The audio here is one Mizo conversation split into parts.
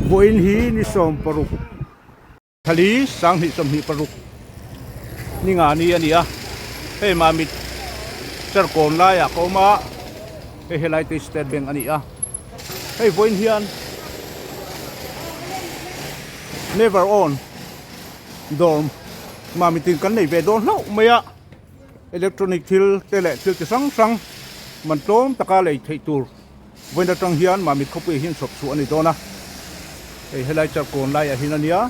Vawiin hi ni 16 thali 2026 ni nga ni a ni a, hei Mamit Cherkawn laiah ka awm a, hei helai te hi State Bank a ni a, hei vawiin hian Never on dawr Mamit in kan nei ve dawn hlauh mai a. Electronic thil te leh thil chi hrang hrang man tlawm taka lei theih tur vawiin atang hian Mamit khawpui hi chhawp chhuah a ni dawn a, hei helai charkawn laiah hian a nia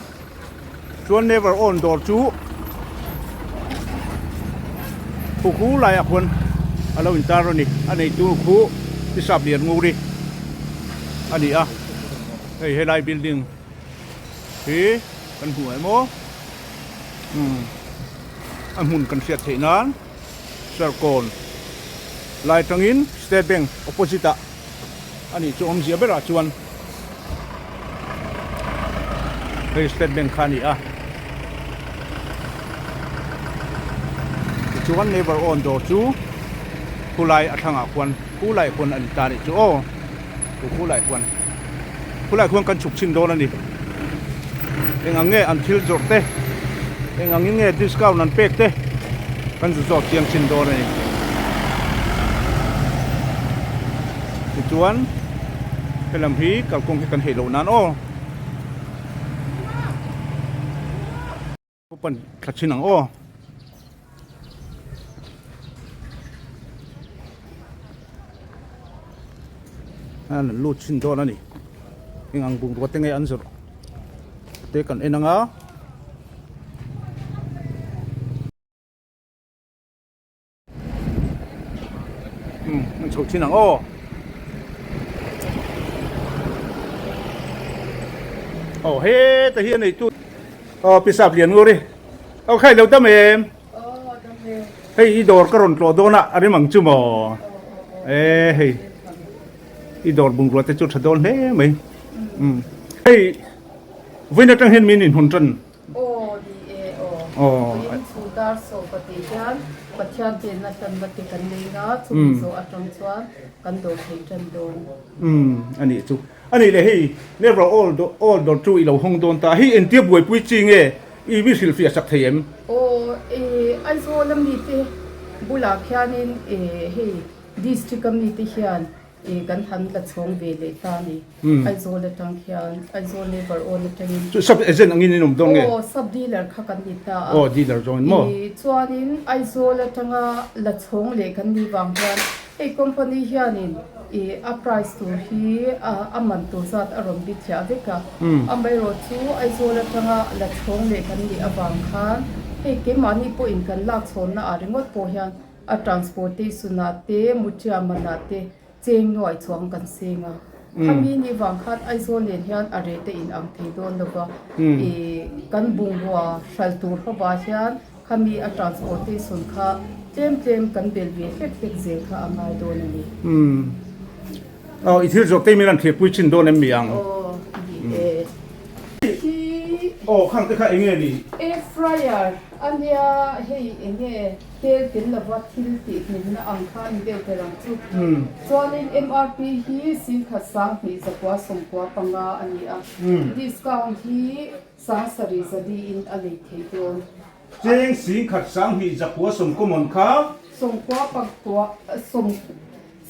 chuan never on dawr chu khu khu laiah khuan a lo intar a ni a neitu khu tisap lian nguri a ni a hei helai building hi kan hmu em aw. Umm a hmun kan hriat theih nan Serkawn lai tangin State Bank opposite ah a nih chu awmzia berah chuan hei State Bank kha a ni a tichuan neighbour awn dawr chu khulai a thlangah khuan khulaiah khuan a ni ta a nih chu aw chu khulaiah khuan. Khulaiah khuan kan chhuk chhin dawn a ni. Eng ang nge an thil zawrh te, eng angin nge discount an pek te kan zu zawt chiang chhin dawn a ni. Tichuan helam hi kalkawng hi kan heih loh nan aw. Pan thla chhin ang aw. An lut chhin dawn a ni. Eng ang bungrua te nge an zawrh te kan en ang a. Umm an chho thin ang aw. Aw heta hi a nei tu aw pisap lian ngur i aw khai lo dam em hei i dawr ka rawn tlawh dawn a a rem ang chu maw e hei i dawr bungrua te chu tha dawn hle mai umm hei vawiin atang hian min inhawn tan. Aw ni e aw. Vawiin chu dar sawpa tih hian Pathian chenna hlanna te kan nei nga, chumi zawh atang chuan kan dawr thei tan dawn. Umm a nih chu. A nih leh hei Never all all dawr chu i lo hawng dawn ta. Hei entia buaipui chi nge i mi hrilhfiah sak thei em? Aw e Aizawl a mite bulah khianin e hei District a mite hian I kan han la chhawng ve leh ta a ni. Aizawl atang khian, Aizawl Labour Awn atangin. Chu sub agent angin in awm dawn nge? Aw, sub dealer kha kan ni ta a. Aw, dealer zawngin maw? I chuanin Aizawl atanga la chhawng leh kan nih vang hian hei company hianin i a price tur hi a man tur zat a rawn bithiah vek a. Amaherawh chu Aizawl atanga la chhawng leh kan nih avang khan hei keimahni pawhin kan lak chhawnna ah ringawt pawh hian A transportation ah te, mutia man ah te cheng nuai chuang kan seng a. Khami ni vang khan Aizawl nen hian a rate a in ang thei dawn lo va. I kan bungrua hral tur ho ah hian khami a transportation kha tlem tlem kan bel ve hlek hlek zel kha a ngai dawn a ni. Aw, i thil zawk te min rawn thirpui chin dawn em mi ang? Aw, ni e. Hi. Aw, khang te kha eng nge ni? Air fryer a nia, hei eng nge? Tel tel lova thil tih hlimna ang kha a ni deuh ber ang chu. Chuanin MRP hi singkhat 2195 a ni a, discount hi 7100 in a lei thei dawn. Cheng singkhat 2190 mawn kha. Sawmkua pakua sawm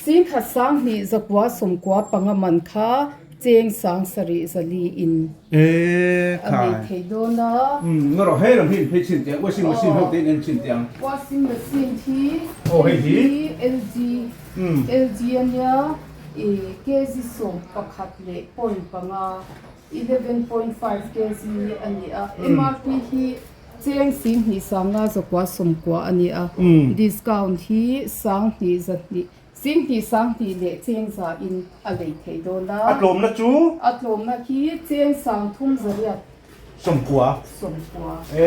singkhat 2195 man kha Cheng 7400 in a nei thei dawn a. Umm ngaw rawh hei lam hi in phei chhin tiang washing machine ho te in en chhin tiang. Washing machine hi LG LG a nia i kg 11.5 11.5 kg a ni a MRP hi cheng 2590 a ni a discount hi 2200 Singhnih sanghnih leh cheng za in a lei thei dawn a. A tlawmna chu? A tlawmna khi cheng sang thum zariat. 90. 90. E,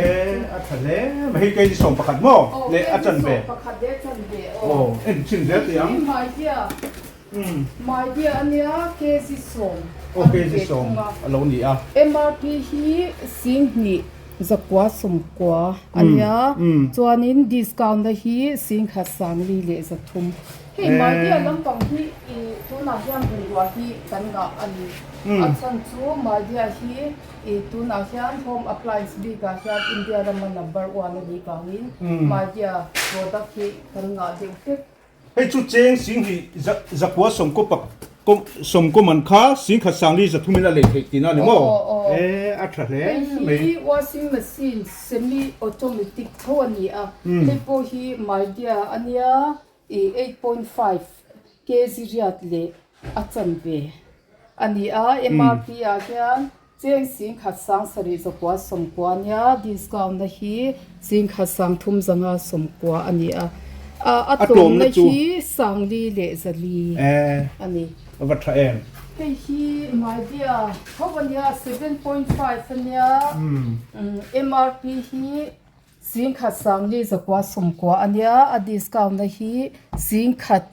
a tha hle mai. Hei kg 11 maw? Aw, Leh a kg chan ve. 11 leh a chan ve aw. Aw, en chhin zel teh ang. Hei hi Maidea. Maidea a nia, kg 10 Aw, a ni kg ve 10 thung a. a lo ni a. MRP hi singhnih. zakua sawmkua a nia chuanin discount na hi singkhat sangli leh zathum. Hei Maldiya lampang hi ih tunah hian bungrua hi kan ngah a ni. A chhan chu Maldiya hi ih tunah hian home appliance bikah hian India rama number one a nih vangin Maldiya product hi kan ngah deuh hlek. Hei chu cheng singhnih zakua sawmkaw pak sawmkaw man kha singkhat sangli zathumin a lei theih tihna a ni maw? E a tha hle mai. Hei hi washing machine semi automatic tho a ni a, hei pawh hi Maldiya a nia. I 8.5 kg riat leh a chanve a ni a, MRP ah hian cheng singkhat sang sarih zakua sawmkua a nia, discount na hi singkhat sang thum zanga sawmkua a ni a, a tlawmna hi sangli leh zali a ni. A va tha em? Hei hi Madia tho a nia, 7.5 a nia, MRP hi Singkhat sangli zakua sawmkua a nia, a discount na hi singkhat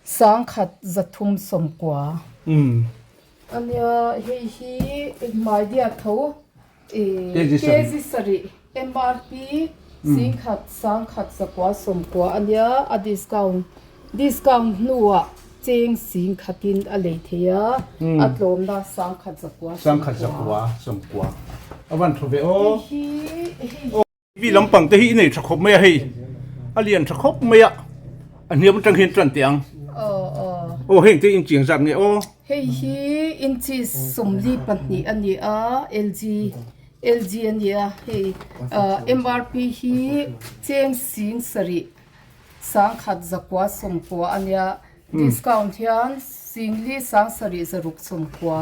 sangkhat zathum sawmkua a nia. Hei hi hmaidiat tho ih kg sarih MRP singkhat sangkhat zakua sawmkua a nia, a discount discount hnuah cheng singkhatin a lei thei a, a tlawmna sangkhat zakua Sangkhat zakua sawmkua a van tha ve aw. Hei hi hei. TV lampang te hi i nei tha khawp mai a hei a lian tha khawp mai a a hniam atang hian tan teh ang. Aw aw. Aw heng te inchiang zat nge aw. Hei hi inches 22 a ni a LG LG a ni a hei MRP hi cheng sing sarih Sangkhat zakua sawmkua a nia, discount hian singli sangsarih zaruk sawmkua.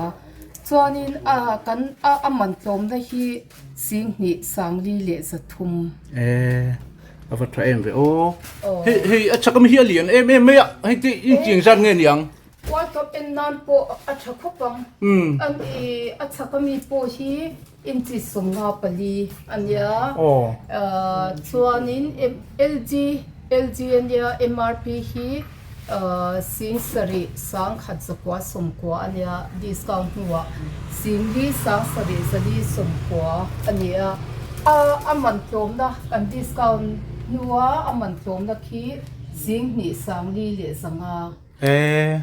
Chuanin a kan a a man tlawmna hi singhnih sangli leh zathum. E a va tha em ve aw. Hei hei a chak ami hi a lian em em mai a, hei te inching zat nge niang? World Cup en nan pawh a tha khawp ang. An i a chak ami pawh hi inchi 54 a nia. Chuanin LG LG a nia MRP hi 7 1 9 a nia discount hnuah 4 7 4 a ni a. A man tlawmna kan discount hnua a man tlawmna khi 2 5 leh 5. E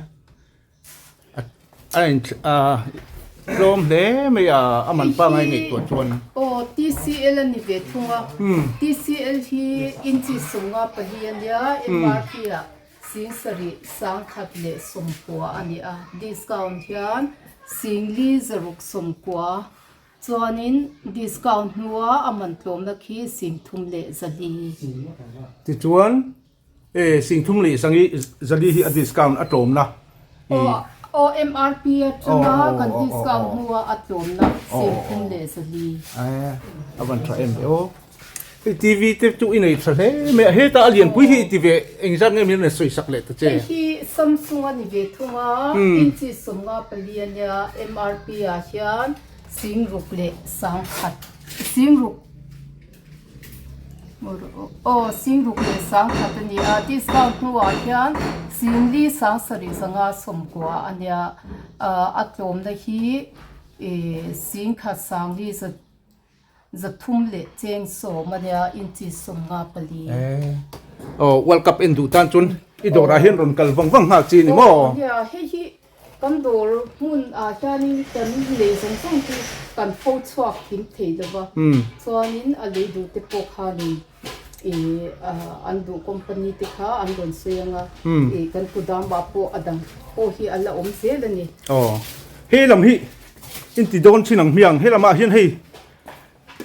a in a tlawm hle mai a a man pangai ngaihtuah chuan. Aw TCL a ni ve thung a TCL hi inchi 54 a nia MRP ah 7 100 leh 90 a ni a discount hian 4 6 90 chuanin discount hnua a man tlawmna khi 3 leh 4. Tichuan E singthum leh sangi zali hi a discount a tlawmna i. Aw MRP atanga kan discount hnua a tlawmna singthum leh zali. E a van tha em ve aw. Hei TV te chu i nei tha hle mai a, heta a lianpui hi i ti ve engzat nge min rawn sawi sak leh ta che. Hei hi Samsung a ni ve thung a, inchi 54 a nia, MRP ah hian 6 leh 10,000 6. Aw 6 leh 10,000 a ni a, discount hnuah hian 4 7 5 90 a nia, a tlawmna hi ih 1,000 3 leh cheng 10 a nia, inchi 54. Aw World Cup en duh tan chuan i dawrah hian rawn kal vang vang nghal chi a ni maw? Aw nia, hei hi Kan dawr hmun ah hianin kan lei zawng zawng chu kan pho chhuak kim thei lo va, chuanin a lei duh te pawh khanin ih an duh company te kha an rawn sawi ang a, ih kan kudam ah pawh a dang pawh hi a la awm zel a ni. Aw, he lam hi inti dawn chin ang hmiang, he lamah hian hei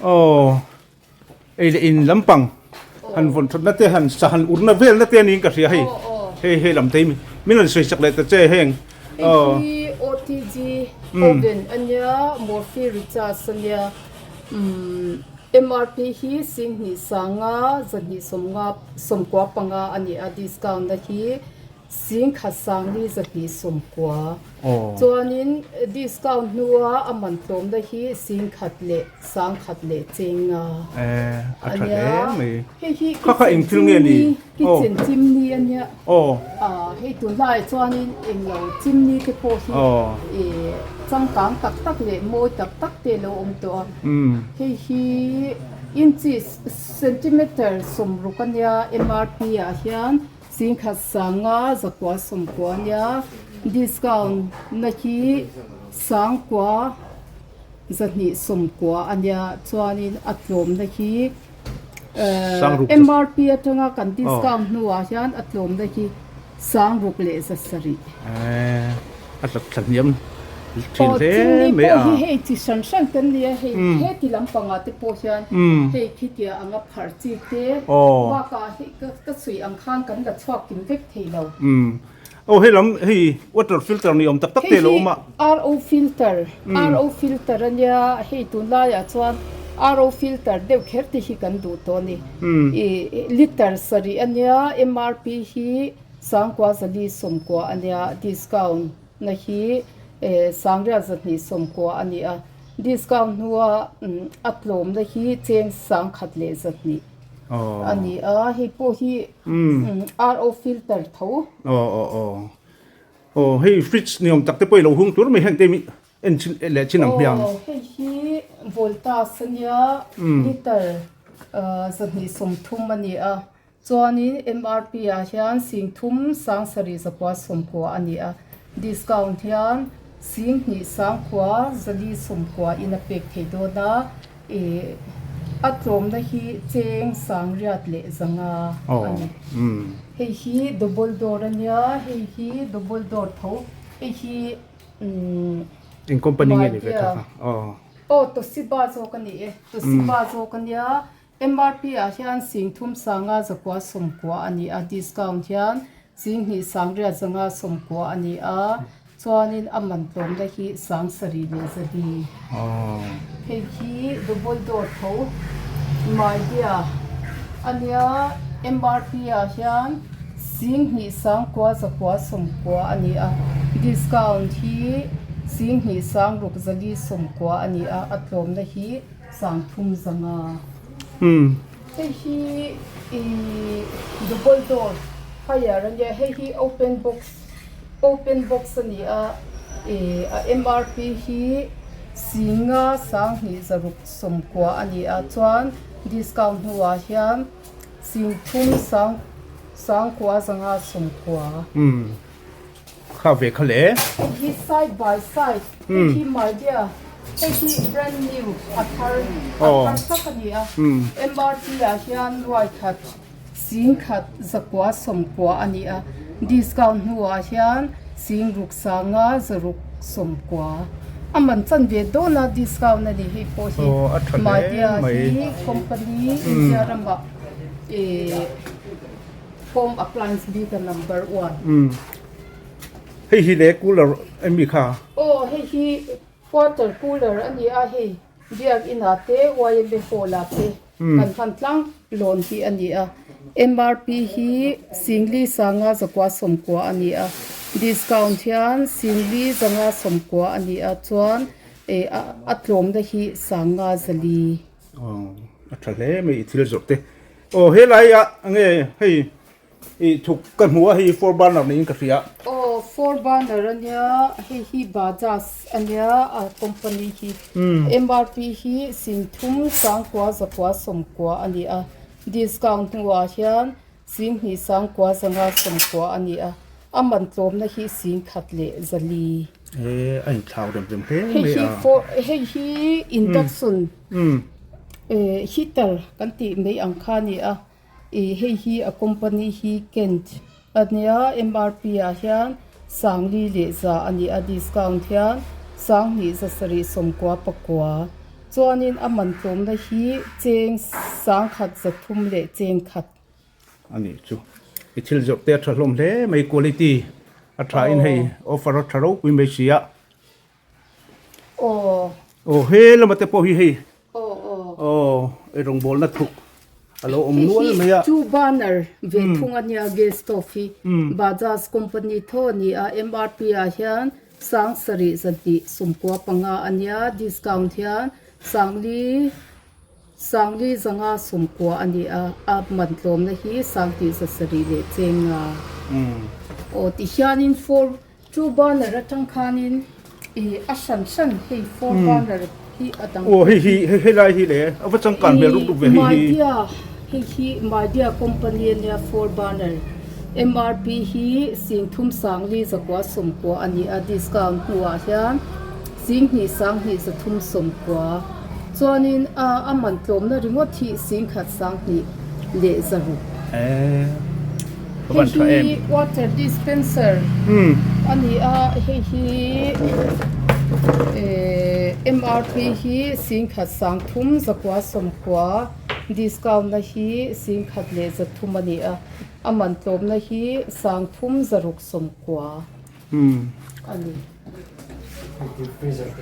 aw. Ei leh in lampang han vawn thatna te han sa han urna velna te aniin ka hria hei hei hei lam te hi min rawn sawi sak leh ta che heng aw. Hei hi OTG oven ania Morphe recharge ania umm MRP hi 2 sanga 2 sawmnga 95 ani a discount na hi. Singkhat sangli 200 90. Chuanin discount hnua a man tlawmna hi 10,000 leh 1,000 leh 500 a nia. Hei hi kitchen chimney kitchen chimney a nia. Hei tunlaiah chuanin englo chimney te pawh hi changkang tak tak leh mawi tak tak te a lo awm tawh a. Hei hi inches centimeter 60 a nia MRP ah hian. 10,000 sanga 900 90 ania discount na hi 9,290 ania chuanin a tlawmna hi MRP atanga kan discount hnuah hian a tlawmna hi 6,700. A tla hniam thin hle mai a. Aw chimney pawh hi hei chi hran hran te an nia hei heti lampangah te pawh hian hei khitia anga pharh chi te bakah hei ka chhui ang khan kan la chhuak kim vek thei lo. Aw hei lam hei water filter ni awm tak tak te lo awm a. Hei hi RO filter RO filter a nia hei tunlaiah chuan RO filter deuh kher te hi kan duh tawh a ni. Ih liter sarih a nia MRP hi 9,000 490 a nia, discount na hi 9,290 a ni a, discount hnua a tlawmna hi cheng 1,200 a ni a, hei pawh hi RO filter tho. Aw aw aw aw hei fridge ni awm tak te pawh i lo hung tur mai heng te en chin leh chin ang hmiang. Aw hei hi Voltas a nia, liter 230 a ni a. Chuanin MRP ah hian 30 7 9 90 a ni a, discount hian 2 9 4 4 in a pek thei dawn a, ih a tlawmna hi cheng 8,500 a ni. Hei hi double door a nia, hei hi double door tho, hei hi umm Eng company nge ni ve kha kha? Aw Toshiba zawk a ni e, Toshiba zawk a nia. MRP ah hian 30 9 9 90 a ni a, discount hian 2 9 8 90 a ni a, chuanin a man tlawmna hi 7 leh 400. Hei hi double door tho Midea a nia, MRP ah hian 2 9 9 90 a ni a, discount hi 2 6 4 90 a ni a, a tlawmna hi 3,500. Hei hi ih double door hire a nia hei hi open box open box a ni a ih a MRP hi 5 2,690 a ni a chuan discount hnuah hian 3 9,590. Kha ve kha le. Hei hi side by side hei hi Midea hei hi brand new a thar a thar tak a ni a MRP ah hian ruai khat 10,000 990 a ni a discount hnuah hian 6,500 690 a man chan ve dawn a discount a ni hei pawh hi Midea hi company India ramah ih Home appliance bik a number one. Umm hei hi le cooler emi kha? Aw hei hi water cooler a ni a hei biak inah te YMA hall ah te kan hman tlang lawn hi a ni a MRP hi 10,000 590 a ni a discount hian 10,590 a ni a chuan a tlawmna hi 5,400. Aw a tha hle mai i thil zawrh te. Aw helai ah nge hei ih thuk ka hmu a hei four burner niin ka hria. Aw four burner a nia hei hi Bajaj a nia a company hi MRP hi 9,000 9,990 a ni a discount hnuah hian 2,9 590 a ni a a man tlawmna hi 1,400. E a inthlau rem rem hle mai a. Hei hi induction. Heater kan tih mai ang kha a ni a, ih hei hi a company hi Kent a nia MRP ah hian 4,100 a ni a discount hian 2,799 chuanin a man tlawmna hi cheng 1,300 leh cheng khat. A nih chu i thil zawrh te a tha hlawm hle mai quality a tha in hei offer a tha ropui mai si a. Aw. Aw he lama te pawh hi hei. Aw aw. Aw ei rawngbawlna thuk A lo awm nual mai a. Hei hi two burner ve thung a nia gas stove hi Bajaj company thaw a ni a MRP ah hian 7 125 a nia discount hian 4 4,590 a ni a, a man tlawmna hi 7,700 leh chenga. Aw ti hianin four two burner atang khanin ih a hran hran hei four burner hi a dang Aw hei hi hei helai hi le a va changkan hmel ruk ruk ve hei hi. Midea hei hi Midea company a nia four burner MRP hi 34,990 a ni a discount hnuah hian 2,2,390. Chuanin a a man tlawmna ringawt hi 1,200. Eee ka van tha em. Hei hi water dispenser a ni a, hei hi eee MRP hi 1,390 discount na hi 1,300 a ni a, a man tlawmna hi 3,690 a ni.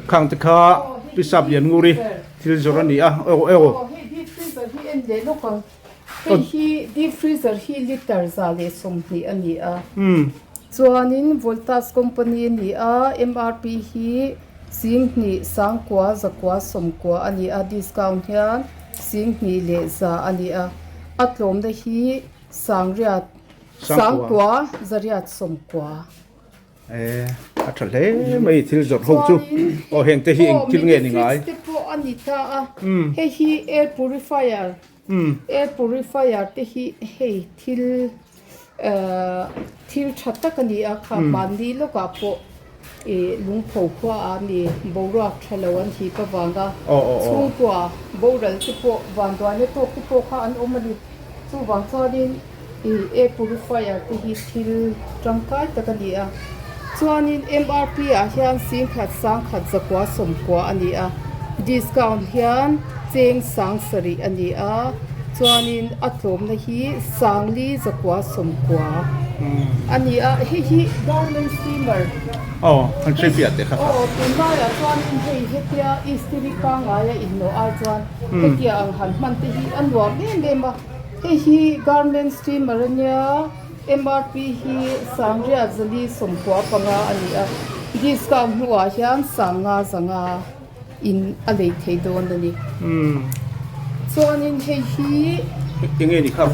Khang te kha Pisap Lian Nguri thil zawrh a ni a, aw aw. Aw hei deep freezer hi en leh lawk ang, hei hi deep freezer hi litre 120 a ni a, chuanin Voltas company a ni a, MRP hi 2 9 9 90 a ni a, discount hian 2 100 a ni a, a tlawmna hi 9 9,990. E a tha hle mai thil zawrh ho chu aw heng te hi eng thil nge ni ngai. Aw mini fridge te pawh a ni ta a hei hi air purifier air purifier te hi hei thil thil tha tak a ni a kha mahni lawkah pawh ih lungpho khua ah mi boruak tha lo an hip avanga chhungkua boral te pawh vanduaina tawk te pawh kha an awm a ni chuvang chuanin Ih air purifier te hi thil tangkai tak a ni a chuanin MRP ah hian 10 10 190 a ni a discount hian cheng 7 a ni a chuanin a tlawmna hi 4,990 a ni a hei hi garment steamer aw an hre fiah teh kha aw tunlaiah chuanin hei hetia istiri pangngaia inhnawh ai chuan hetia ang han hman te hi a nuam em em a. Hei hi garment steamer a nia, MRP hi 9,495 a ni a, discount hnuah hian 5,500 in a lei thei dawn a ni. Chuanin hei hi Enge ni kha? Aw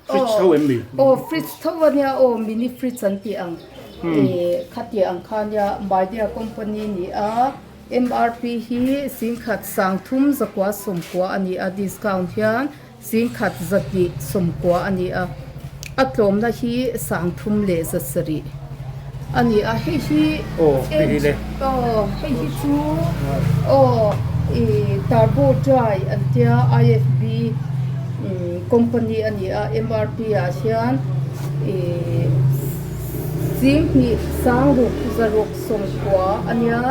Fridge tho em ni? Aw fridge tho a nia aw mini fridge an tih ang khatiang ang kha nia Midea company ni a. MRP hi 1,390 a ni a, discount hian 1,290 a ni a, a tlawmna hi 3,700 a ni a, hei hi aw hei hi chu aw ih turbo dry an tia IFB company a ni a, MRP ah hian ih 2,600. 90 a nia,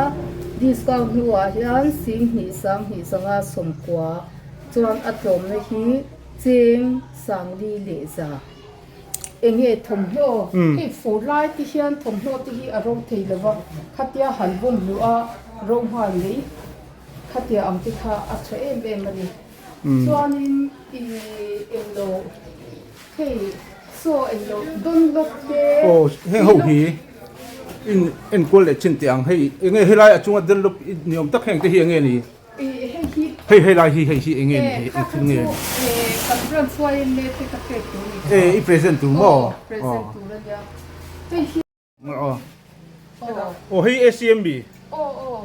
discount hnuah hian 2 2 2 5 90 chuan a tlawmna hi cheng 4,100 enge thawmhnaw hei fur lai te hian thawmhnaw te hi a ro thei lo va khatia han vawm hluh a ro nghal mai khatia ang te kha a tha em em a ni chuanin ih englo Hei saw englo Dunlop te Aw heng ho hi in enkual leh chin teh ang hei enge helai a chunga Dunlop ni awm tak heng te hi enge ni Ih hei hi hei helai hi hei hi enge ni hei eng thil nge ni kan branch YMA te ka pek tur ni e i present tur maw aw present tur a nia hei hi Aw aw hei ACMB. Aw aw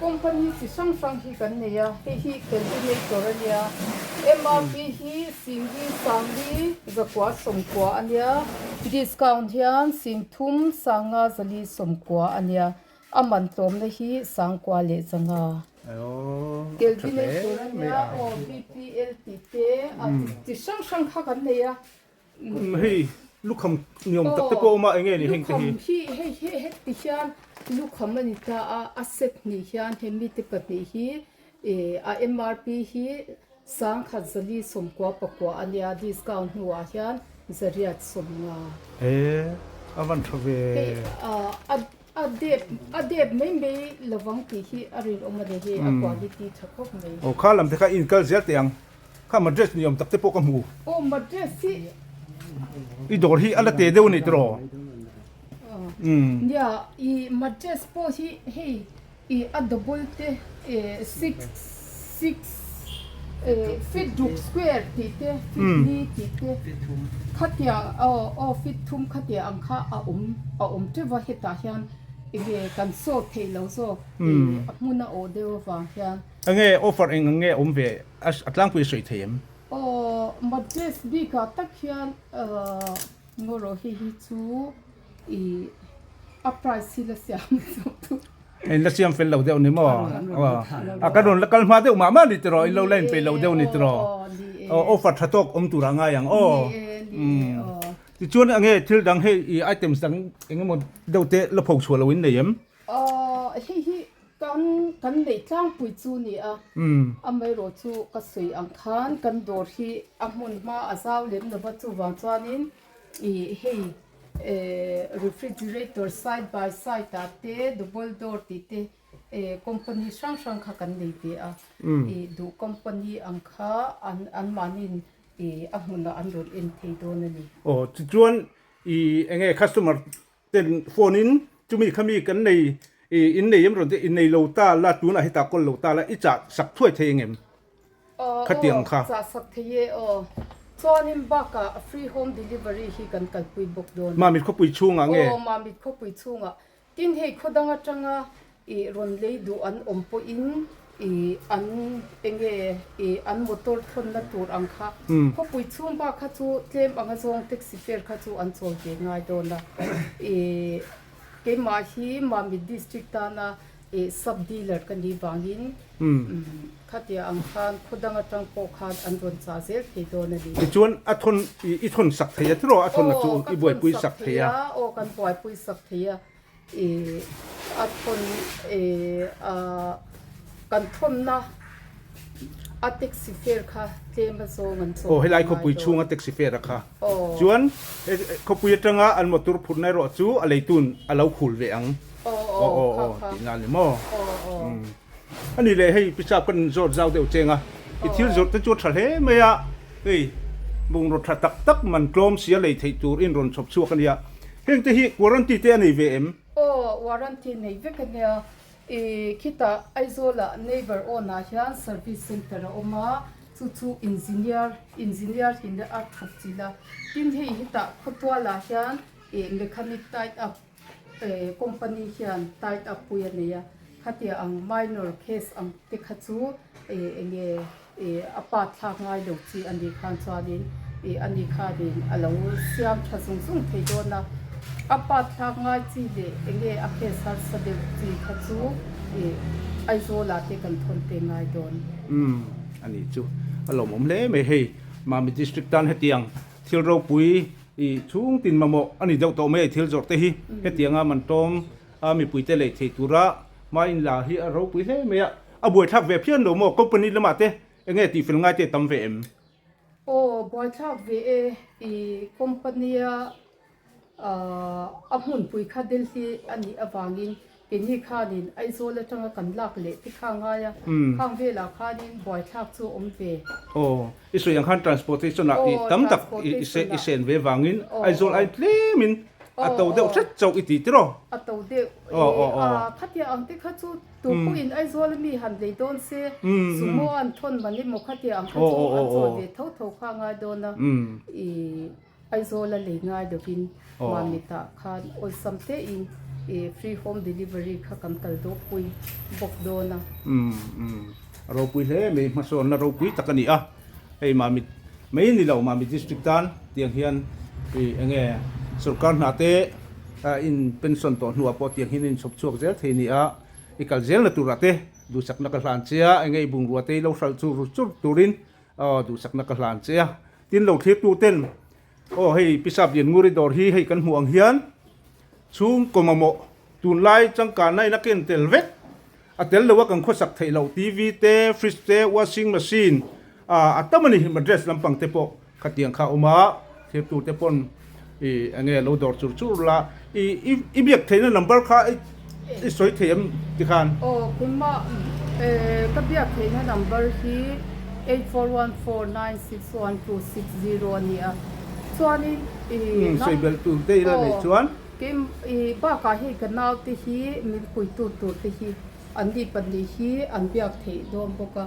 company chi hrang hrang hi kan nei a, hei hi calculator a nia, MRP hi 10 sangli zakua 90 a nia, discount hian 30 sanga zali 90 a nia, a man tlawmna hi 9 leh 5. Calculator a nia aw BPL tih te a chi hrang hrang kha kan nei a. Hei lukham ni awm tak te pawh a awm a eng nge ni heng te hi? Lukham hi hei hi heti hian lukham a ni ta a, a set hnih hian he mite pahnih hi ih a MRP hi 1199 a nia discount hnuah hian 850. E a van tha ve. Hei a a dep a dep mai mai lovang tih hi a rinawm a ni hi a quality tha khawp mai. Aw kha lam te kha in kal zel teh ang. Kha madress ni awm tak te pawh ka hmu. Aw madress hi. I dawr hi a la te deuh a ni tiraw? Nia i madress pawh hi hei i a double te 6 6 feet ruk square tih te feet li tih te khatia aw aw feet thum khatia ang kha a awm a awm teuh a hetah hian enge kan sawt theih lo zawk a hmun a awh deuh avang hian. Enge offer eng ang nge awm ve a tlangpui a sawi thei em? Aw madress bikah tak hian Ngaw rawh hei hi chu i a price hi la siam zawk tu. Hei la siam fel lo deuh ni maw? A kan rawn la kal hma deuh mah mah ni tiraw in lo la inpeih lo deuh ni tiraw? Aw offer tha tawk awm tur a ngai ang aw. Tichuan enge thil dang hei i items dang eng emaw deuh te la pho chhuah lo in nei em? Aw hei hi kan kan neih tlangpui chu ni a, amaherawh chu ka sawi ang khan kan dawr hi a hmun hma a zau lem lova chuvang chuanin ih hei eh refrigerator side by side ah te double door tih te eh company hrang hrang kha kan nei ve a, ih duh company ang kha an anmahniin ih a hmunah an rawn en thei dawn a ni. Aw tichuan ih enge customer Ten phone in chumi khami kan nei i in nei em rawn te i nei lo ta la tunah hetah kawl lo ta la i chah sak thuai thei engem khatiang kha. Aw chah sak thei e aw. Chuanin bakah free home delivery hi kan kalpui bawk dawn a. Mamit khawpui chhungah nge? Aw Mamit khawpui chhungah. Tin hei khaw dang atanga i rawn lei duh an awm pawhin i an enge i an motor thawnna tur ang kha khawpui chhung bak kha chu tlem anga zawng taxi fare kha chu an chawl ve ngai dawn a. I keimah hi Mamit district tana i sub dealer ka nih vangin khatia ang khan khaw dang atang pawh khan an rawn chah zel thei dawn a ni. Tichuan a thawn i thawn sak thei a tiraw a thawnna chu i buaipui sak thei a. Aw kan buaipui sak thei a. I a thawn i a kan thawnna a taxi fare kha tlem a zawng an chawp. Aw helai khawpui chhunga taxi fare a kha chuan khawpui atanga an motor phurhna erawh chu a leitun a lo khul ve ang. Aw aw aw kha kha. Tihna a ni maw? Aw aw. A ni leh hei pichap kan zawt zau deuh cheng a, i thil zawrh te chu a tha hle mai a, hei bungraw tha tak tak man tlawm sia lei theih tur in rawn chhawp chhuak a nia, heng te hi warranty te a nei ve em? Aw, warranty nei vek a nia, i khitah Aizawl ah neighbour awn ah hian service center a awm a, chu chu engineer engineer in a thawk chilh a, tin hei hetah khawtual ah hian i mechanic tight up Company hian tight up pui a nei a, khatia ang minor case ang te kha chu enge a pa thlak ngai lo chi a nih khan chuanin a ni khanin a lo siam tha zung zung thei dawn a, a pa thlak ngai chi leh enge a case harsa deuh chi kha chu Aizawl ah te kan thawn te ngai dawn. Umm a nih chu a lawmawm hle mai hei Mami District tan hetiang thil ropui I chhung tin mamawh a ni deuh tawh mai a, i thil zawrh te hi hetianga man tawm a mipuite lei thei tura hma in la hi a ropui hle mai a, a buaithlak ve phian lo maw company lamah te enge tihfel ngai te tam ve em? Aw buaithlak ve e, i company a a hmunpui kha Delhi a nih avangin Keini khanin Aizawl atanga kan lak leh te kha ngai a, khang velah khanin buaithlak chu a awm ve. Aw, i sawi ang khan transportation ah i tam tak i sen ve vangin Aizawl ai tlemin a to deuh hret chauh i ti tiraw? A to deuh e, a khatia ang te kha chu tu pawhin Aizawl ami han lei dawn se, sumo an thawn man emaw khatia ang kha chu an chawl ve tho tho kha a ngai dawn a, i. Aizawl a lei ngai lovin Mamitah khan awlsam tein free home delivery kha kan kal dawhpui bawk dawn a. Umm a ropui hle mai hmasawnna ropui tak a ni a, hei Mamit mai ni lo Mamit district tan tiang hian ih enge sorkar hna te in pension tawh hnuah pawh tiang hian in chhawp chhuak zel thei a ni a, i kal zelna turah te duhsakna ka hlan che a, enge i bungrua te i lo hralh chur chur turin aw duhsakna ka hlan che a. Tin lo thlirtu ten, Aw hei Pisap Liannguri dawr hi hei kan hmuh ang hian chhungkaw mamawh tunlai changkanna in a ken tel vek, a tel lo a kan khawsak theih loh TV te, fridge te, washing machine ah a tam a ni, mattress lampang te pawh khatiang kha a awm a, thlirtu te pawn i enge lo dawr chur chur la, i i biak theihna number kha i sawi thei em tikhan? Aw keimah ka biak theihna number hi. 8414961260 a ni a. Chuanin ih Sawi belh tur te ila nei chuan. Kei ih bakah hei ka naute hi min puitu tur te hi an ni pahnih hi an biak theih dawn bawk a.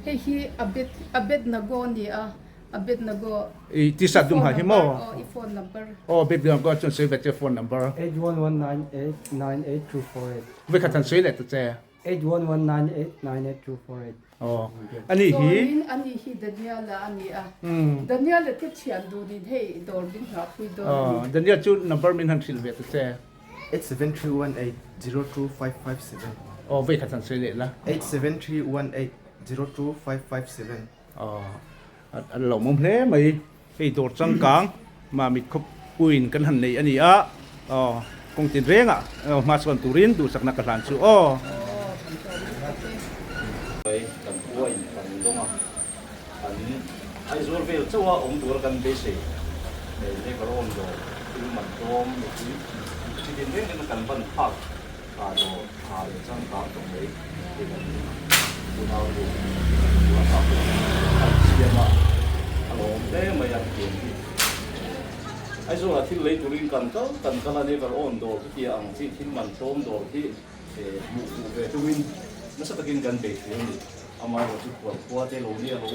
Hei hi Abed Abednago a ni a. Abednego I t-shirt dum ha hi maw? Aw i phone number. Aw Abednego chuan sawi ve che phone number. 8119898248. Vekhat han sawi leh ta che. 8119898248. Aw ani hi. Chuanin ani hi Daniela a ni a. Daniela te thian dunin hei dawr min nghahpui dawn a ni. Aw Daniel chu number min han hrilh ve ta che. 8731802557. Aw vekhat han sawi leh la. 8731802557. Aw a lawmawm hle mai hei dawr changkang Mamit khawpuiin kan han nei a ni a aw kawng tin rengah hma sawn turin duhsakna ka hlan chu aw. Kan khua in kan dawng a, an Aizawl vel chauh a awm tur a kan beisei labour awm dawr thil man tlawm mipui chi tin reng reng kan ban phak Tha dawr tha leh changkang tawh mai hi kan unau nu a tha pawh an siam a, a lawm hle mai a tiang hi. Aizawlah thil lei turin kan kal kan kal a, never own dawr hi tia ang chi thil man tlawm dawr hi hmuh fuh ve tumin nasa takin kan bei thin a ni. Amaherawhchu khual khua te lo nia lo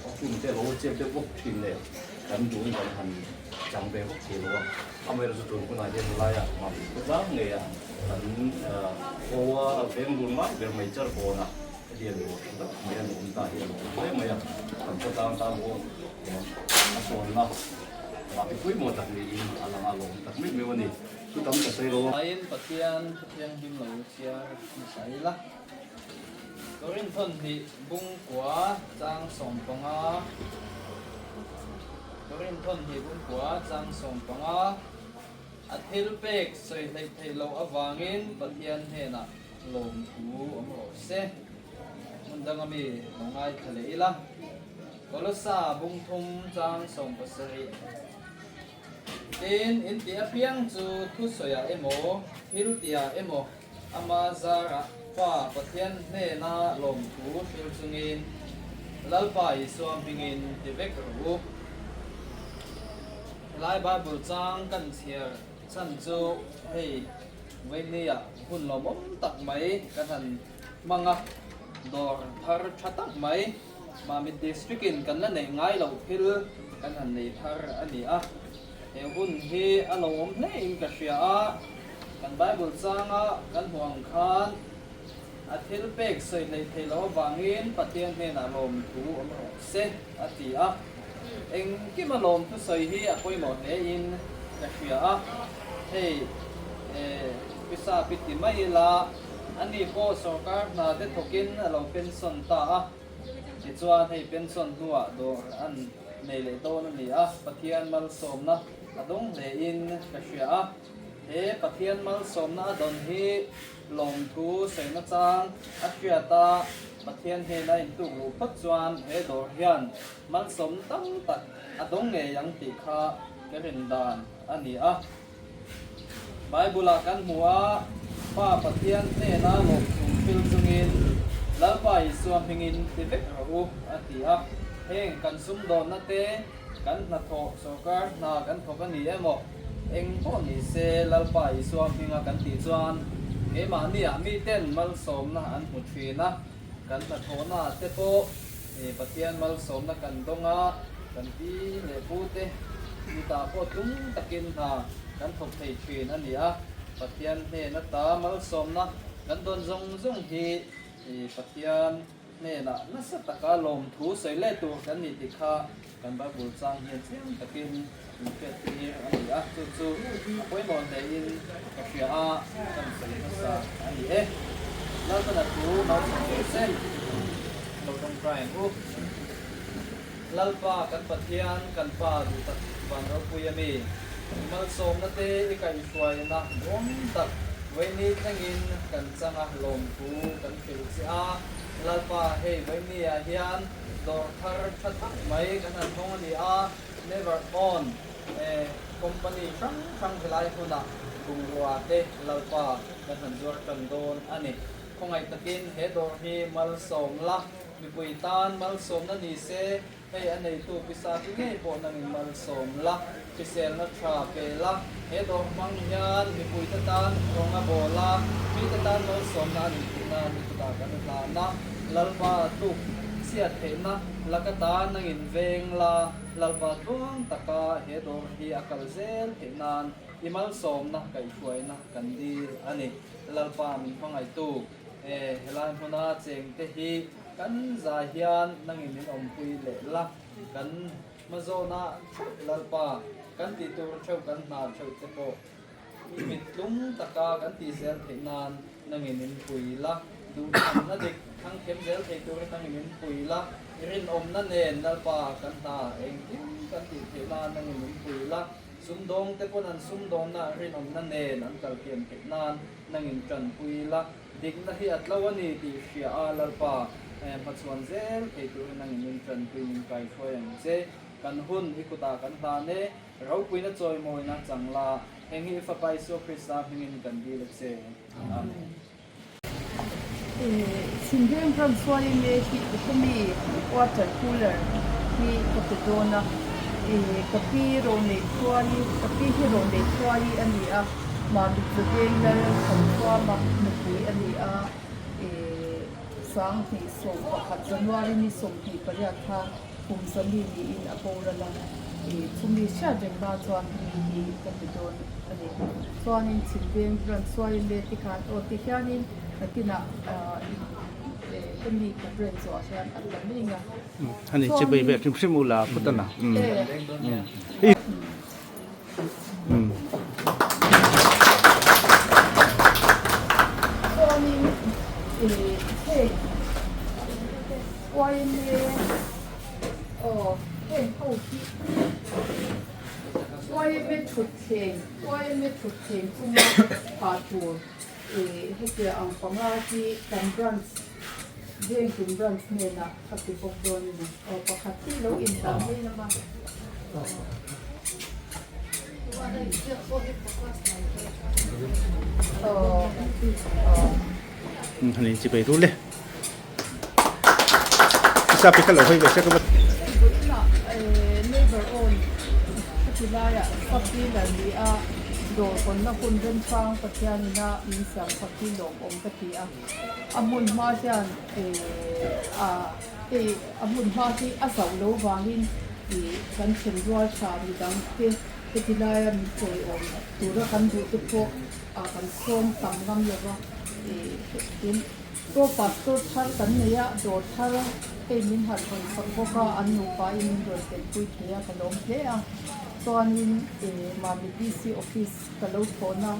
a hun te lo chep deuh bawk thin nen kan duhin kan han chang ve bawk thei lo a. Amaherawhchu tun hunah hian helaia mahni khaw tlang ngeia kan khawa veng lun lai ber mai char kawnah hetiang dawr tha tak mai an awm ta hi a lo awm hle mai a, kan khaw tlang tan pawh a sawnna mahni pawimawh tak niin a lang a, a lawm tak meuh meuh a ni. Chu tam ka sawi lo a. Aiin Pathian Thianghlim lo chhiar hmasa ila. Korinthon hnih bungkua chang 15. Korinthon hnih bungkua chang 15. A thil pek sawi hleih theih loh avangin Pathian hnenah lawmthu awm rawh se. Hmun danga mi lo ngaithla leh ila. Kolosa bungthum chang 17. Tin, in tih apiang chu thusawiah emaw, thil tihah emaw, ama zarah Pa Pathian hnena lawmthu hril chungin Lalpa Isua hmingin ti vek rawh u. Helai Bible chang kan chhiar chhan chu hei Vawinia hun lawmawm tak mai kan han hmang a, dawr thar tha tak mai Mamit District in kan la neih ngai loh thil kan han nei thar a ni a, he hun hi a lo awm hle in ka hria a, kan Bible changa kan hmuh ang khan a thil pek sawi hleih theih loh avangin Pathian hnenah lawmthu awm rawh se a ti a, engkima lawmthu sawi hi a pawimawh hle in ka hria a, hei pisa pi ti mai ila ani pawh sorkar hna te thawkin a lo pension ta a. Tichuan, hei pension hnuah dawr an nei leh dawn a ni a, Pathian malsawmna a dawng hlein ka hria a. He Pathian malsawmna a dawn hi lawmthu sawi nachang a hriat a, Pathian hnena intuk luh phawt chuan he dawr hian malsawmna tam tak a dawng ngei ang tih kha ka rin dan a ni a. Bible-ah kan hmu a, Pa Pathian hnena lawmthu thil chungin Lalpa Isua hmingin ti vek rawh u, a ti a. Heng kan sumdawnna te, kan hnathawh, sorkar hna kan thawk a ni emaw, eng pawh ni se Lalpa Isua hminga kan tih chuan keimahniah miten malsawmna an hmu thin a, kan hnathawhnaah te pawh Pathian malsawmna kan dawng a, kan pi leh pu te mitah pawh tlung takin hna kan thawk thei thin a ni a. Pathian hnen ata malsawmna kan dawn zawng zawng hi Pathian hnenah nasa taka lawmthu sawi leh tur kan ni tih kha kan Bible chang hian chiang takin min hriat tir a ni a, chu chu a pawimawh hlein ka hria a, kan sawi hmasa a ni e. Lalpana thu malsawm rawh se, lo tawngtai ang u. Lalpa kan Pathian, kan Pa duh tak van ropui a mi, malsawmna te i kaihhruaina duam tak vawiini thlengin kan changa lawmthu kan hrilh che a. Lalpa hei vawiini ah hian dawr thar tha tak mai kan han hawng a ni a. Never on e company hrang hrang helai hmunah bungrua te Lalpa kan han zuar tan dawn a ni. Khawngaih takin he dawr hi malsawm la, mipui tan malsawmna ni se, hei a neitu pisa te ngei pawh nangin malsawm la, hriselna tha pe la, he dawr hmang hian mipuite tan rawng a bawl a, mite tan malsawmna a nih theih nan i kutah kan hlan a, Lalpa tluk chhiat theihna laka ta nangin veng la, Lalpa tluang taka he dawr hi a kal zel theih nan i malsawmna kaihhruaina kan dil a ni. Lalpa min hmangaihtu e, helai hmuna chengte hi kan zai hian nangin min awmpui leh la, kan hmazawna theuh Lalpa kan tih tur theuh kan hna theuh te pawh i mit tlung taka kan tih zel theih nan nangin min pui la, duhthlanna dik thlang thiam zel thei turin nangin min pui la, i rinawmna nen Lalpa kan hna engkim kan tih theih nan nangin min pui la. Sumdawngte pawn an sumdawnna rinawmna nen an kal kian theih nan nangin tanpui la, dikna hi a tlo a ni tih hria a Lalpa hmachhuan zel thei turin nangin min tanpui min kaihruai ang che. Kan hun i kutah kan hlan e, ropuina chawimawina chang la, heng hi i Fapa Isua Krista hmingin kan dil a che. Amen. Chhimveng ram sualin me hi hemi water cooler hi ka pe dawn a, ka pi rawh neih thuai ka pi hi rawh neih thuai a ni a, mahni chawdeng lal Thanthuama nupui a ni a, 2011 January ni 28 khan kum zali niin a boral a, chumi hriat reng na chuan hemi hi ka pe dawn a ni. Chuanin Chhimveng ram sualin me tikhan aw ti hianin nakinah hemi ka brand zawhah hian a ta mai ang a. Ani chi bai ve hrim hrim ula phut a na. Chuanin hei YMA aw heng ho hi YMA thutthleng YMA thutthleng chunga phah tur hetia ang panga hi kan branch Vengtin branch hnenah ka ti bawk dawn a ni. Aw pakhat hi lo indah mai lama. Aw aw. Hani chi bai ru le. Isa pi kha lo hoi ve se ka va. Vawiinah neighbor own heti laiah sub dealer ni a dawr hawnna hun remchang Pathianina min siam sak hi lawmawm ka ti a. A hmun hma hian hei a hmun hma hi a zauh lo vangin ih kan then rual tha midang te heti laia min tawiawm tura kan duh te pawh ah kan sawm tam ngam lo va ih tin pawh pastor thar kan nei a dawr thar hei min han rawn sak bawk a an nupa in min rawn telpui thei a ka lawm hle a chuanin ih Mami DC office ka lo thawhna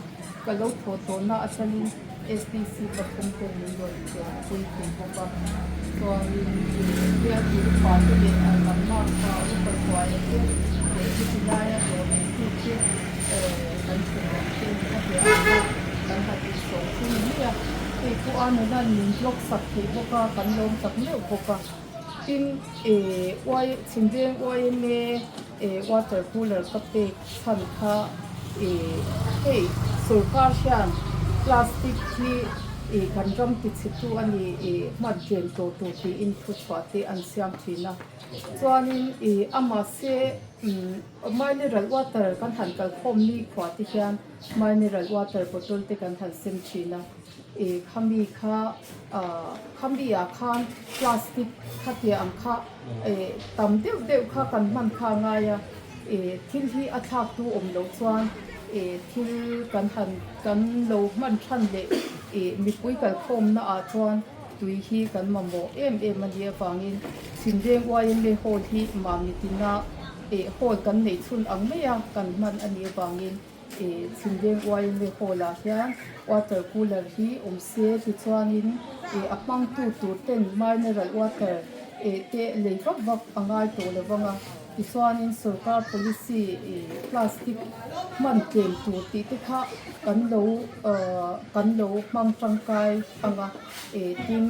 ka lo thawh tawhna atangin SDC pathum ten min rawn chenpui thei bawk a, chuanin ih bialtu upa te leh a lam lak a upa thuaia te leh heti laia dawr neitu te eh kan thenawm te ni a hliah ang a, kan han insawm thung ni mai a, hei pawh a nulan min block sak thei bawk a, kan lawm tak meuh bawk a, tin eh Y Chhimveng YMA eh water cooler ka pek chhan kha ih hei sorkar hian plastic hi ih kan ram tichhetu a ni ih hman tlem tawh tur tiin thuchhuah te an siam thin a chuanin ih amah se umm mineral water kan han kalkhawm ni khuah te hian mineral water bottle te kan han sem thin a ih khami kha ah khami ah khan plastic khatia ang kha ih tam deuh deuh kha kan hman kha a ngai a. Ih thil hi a thlak tu awm loh chuan ih thil kan han kan lo hman than leh ih mipui kalkhawmna ah chuan tui hi kan mamawh em em a nih avangin Chhimveng YMA hall hi mahni tina ih hall kan neih chhun ang mai a kan hman a nih avangin ih Chhimveng YMA hall ah hian water cooler hi awm se tichuanin ih a hmangtu tur ten mineral water ih te lei vak vak a ngai tawh lo vang a. Tichuanin sorkar policy plastic hman tlem tur tih te kha kan lo kan lo hmang tangkai ang a, tin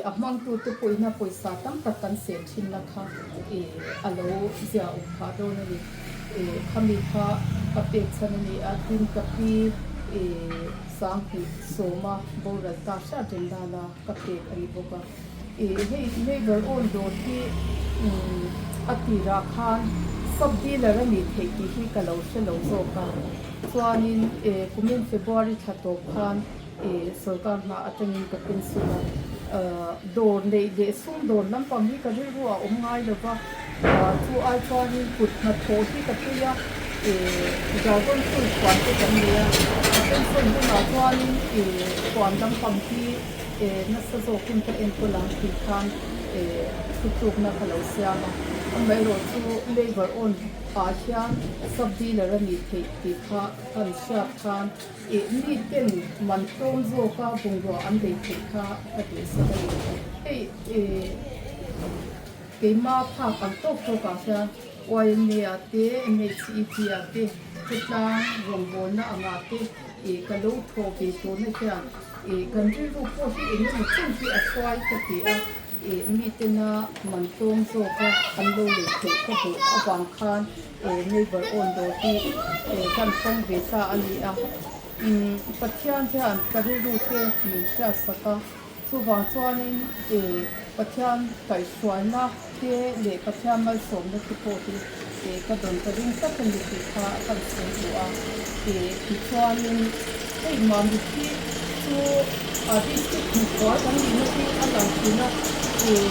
a hmangtute pawhin a pawisa tam tak kan sel thinna kha a lo zia awm phah dawn a ni. Khami kha ka pek chhan a ni a, tin ka pi. ih 2010 a boral ta hriat reng dana ka pek a ni bawk a. Ih hei neighbour own dawr hi umm a tirah khan sub dealer a nih theih tih hi ka lo hre lo zawk a. Chuanin eh kumin February thla tawp khan ih sorkar hna atangin ka pension a. Ahh dawr neih leh sum dawr lampang hi ka rilru a awm ngai lo va, ahh chu ai chuanin kut hnathawh hi ka tui a, ih dragon fruit huan te kan nei a. Ka pension hunah chuanin ih huan lampang hi eh nasa zawkin ka enkawl ang tih khan eh thutlukna ka lo siam a. Amaherawhchu labour on ah hian sub dealer a nih theih tih kha kan hriat khan eh mi ten man tlawm zawka bungrua an lei theih kha ka duhsak a ni. Hei eh keima phak ang tawk tawk ah hian YMA ah te MHEP ah te khawtlang rawngbawlna angah te eh ka lo thawh ve turna hian eh kan rilru pawh hi eng emaw chen hi a hruai ka ti a. Ih mitena man tlawm zawka an lo lei theih ka duh avang khan eh neighbour awn dawr hi eh kan hawng ve ta a ni a. Umm Pathian hian ka rilru te min hriat sak a, chuvang chuanin eh Pathian kaihhruaina te leh Pathian malsawmna te pawh hi eh ka dawn ka ring tlat a ni tih kha kan sawi duh a. Eh tichuanin hei Mamit hi chu a district hmuhkual kan nihna hi a lang thin a, eh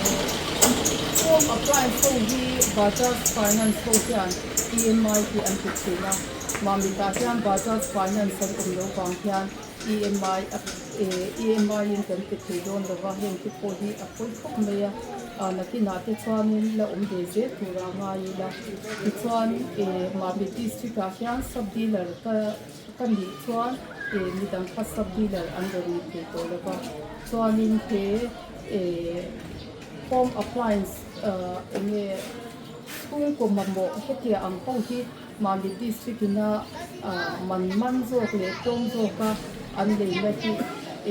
home appliance ho hi Bajaj Finance ho hian EMI hi an ti thin a, Mamitah hian Bajaj Finance an awm loh vang hian EMI a eh EMI in kan ti thei dawn lo va, heng te pawh hi a pawi khawp mai a, ah nakinah te chuanin la awm ve zel tura ngai ila tichuan eh Mamit district ah hian sub dealer ka Ka nih chuan eh midang kha sub dealer an rawn ni thei tawh lo va, chuanin he eh home appliance ah eng nge chhungkaw mamawh hetia ang ho hi mahni district ina ah man man zawk leh tlawm zawka an leina hi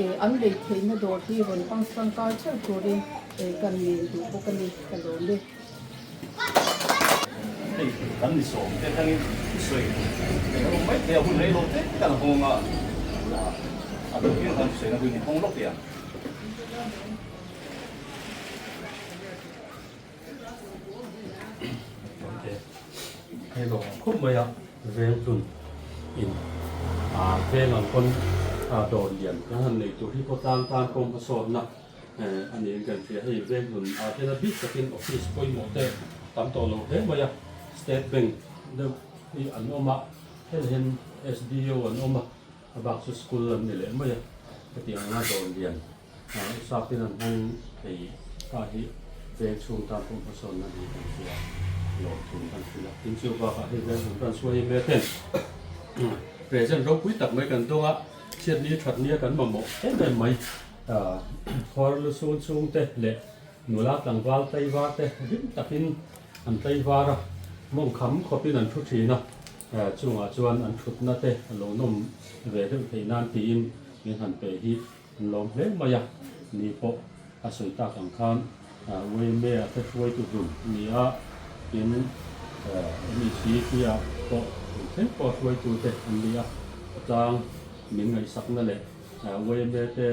eh an lei theihna dawr hi rawn hmang tangkai theuh turin eh kan ngen duh bawk a ni ka lawm e. Hei kan ni sawm te atangin thusawi eng rawng mai thei a hun rei lo te kan hawng a, a duh hian kan thusawi na hun hi hawng lawk teh ang. Hei lawng khawp mai a Venghlun in veng ang pawn dawr lian kan han nei tur hi khawtlang tan pawm hmasawnna a niin kan hria. Hei Venghlun ah hian a bik takin office pawimawh te tam tawh lo hle mai a, State Bank deuh hi an awm a, hel hian SDO an awm a, a bak chu school an ni leh mai a, hetiang anga dawr lian usapin an hmang thei ta hi veng chhung tan pawh hmasawnna ni kan hria lawmthu kan hrilh a. Tin chu bakah hei Venghlun kan suai em em present ropui tak mai kan dawng a, chhiatni thatnia kan mamawh em em mai. Khuar lu sun chhungte leh nula tlangval tlaivar te rim takin an tlaivar a, mawng kham khawpin an thu thin a, chungah chuan an thutna te a lo nawm ve deuh theih nan tiin min han pe hi an lawm hle mai a, ni pawh a sawi tak ang khan Wayme-a te hruaitu hlun a ni a, tin MECP-ah pawh thleng pawh hruaitu te an ni a, tlang min ngaihsakna leh YMA te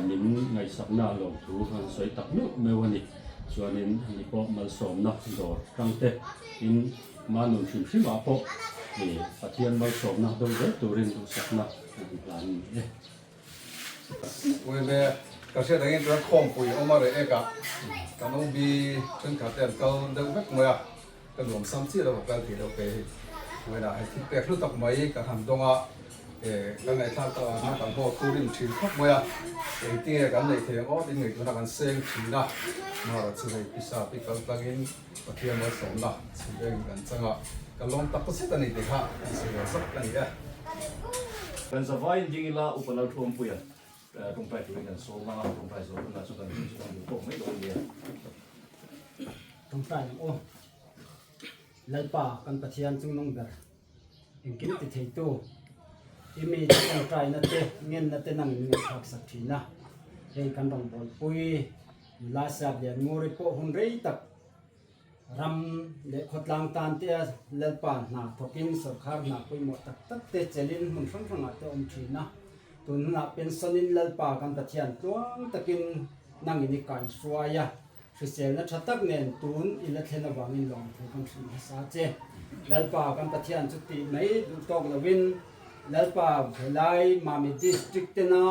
min ngaihsakna lawmthu an sawi tak meuh meuh a ni. Chuanin ani pawh malsawmna dawr tang te in manun hrim hrim ah pawh Pathian malsawmna do zel turin duhsakna an hlan a ni e. YMA ka hriat angin chuan khawmpui awm a reh ek a, kan OB thenkhat te an kal deuh vek mai a, Ka nuam sam chiah lo ka kal thei lo ke hi vawiinah hei thil pek hlu tak mai ka han dawng a eh kan ngaihthlak tak ang khan kan haw thu rim thin khawp mai a engtinge kan neih thei ang aw tin ngaihtuahna kan seng thin a mara chu hei pisa pi kal tlangin Pathian malsawmna chhun eng kan chang a ka lawm tak zet a ni tih kha kan sawi ve zawk a ni e. Kan zavaiin ding ila Upa Lalthuampuia tawngtai turin kan sawm a, tawngtai zawh hunah chuan kan hun chu kan duh tawk mai dawn nia. Tawngtai ang aw. Lalpa kan Pathian chungnung ber engkim ti theitu i mi te tawngtaina te ngenna te nang in ngaihthlak sak thin a, hei kan rawngbawlpui nula Siablian Nguri pawh hun rei tak. Ram leh khawtlang tan te a Lalpa hna thawkin sawrkhar hna pawimawh tak tak te chelin hmun hrang hrangah te awm thin a. Tun hunah pensionin Lalpa kan Pathian tluang takin nangin i kaihruai a. Hriselna tha tak nen tun i la thlen avangin lawmthu kan hrilh hmasa che. Lalpa kan Pathian chu tih mai duh tawk lovin Lalpa helai Mami District tena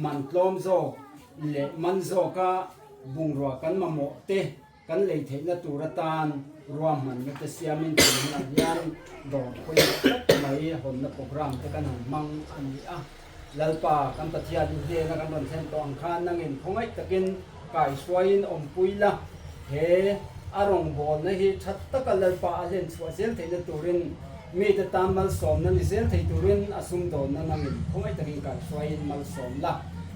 man tlawm zawk leh man zawka bungrua kan mamawh te kan lei theihna tur atan ruahmanna te siamin tun hunah hian dawr pawimawh tak mai hawnna programme te kan han hmang a ni a. Lalpa kan Pathian i hnena kan rawn thlen tawh ang khan nangin khawngaih takin kaihruaiin awmpui la, he a rawngbawlna hi tha taka Lalpa a hlen chhuah zel theihna turin mite tan malsawmna ni zel thei turin a sumdawnna nangin khawngaih takin kaihruaiin malsawm la.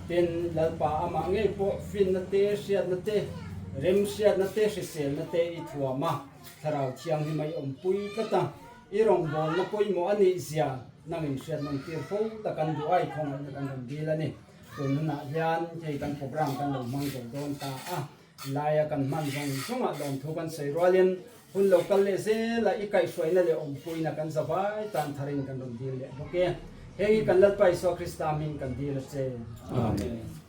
Tin, Lalpa amah ngei pawh finna te, hriatna te, remhriatna te, hriselna te i thuam a, Thlarau Thianghlim a i awmpui tlat a, i rawngbawlna pawimawh a nih zia nangin hriat nawm tir fo tak an duh a, i khawngaihna kan rawn dil a ni. Tun hunah hian hei kan programme kan lo hmang zo dawn ta a, laia kan hman zawng zawngah lawmthu kan sawi rualin hun lo kal leh zel a, i kaihhruaina leh awmpuina kan zavai tan tharin kan rawn dil leh bawk e. Heng hi kan Lalpa Isua Krista hming kan dil a che. Amen.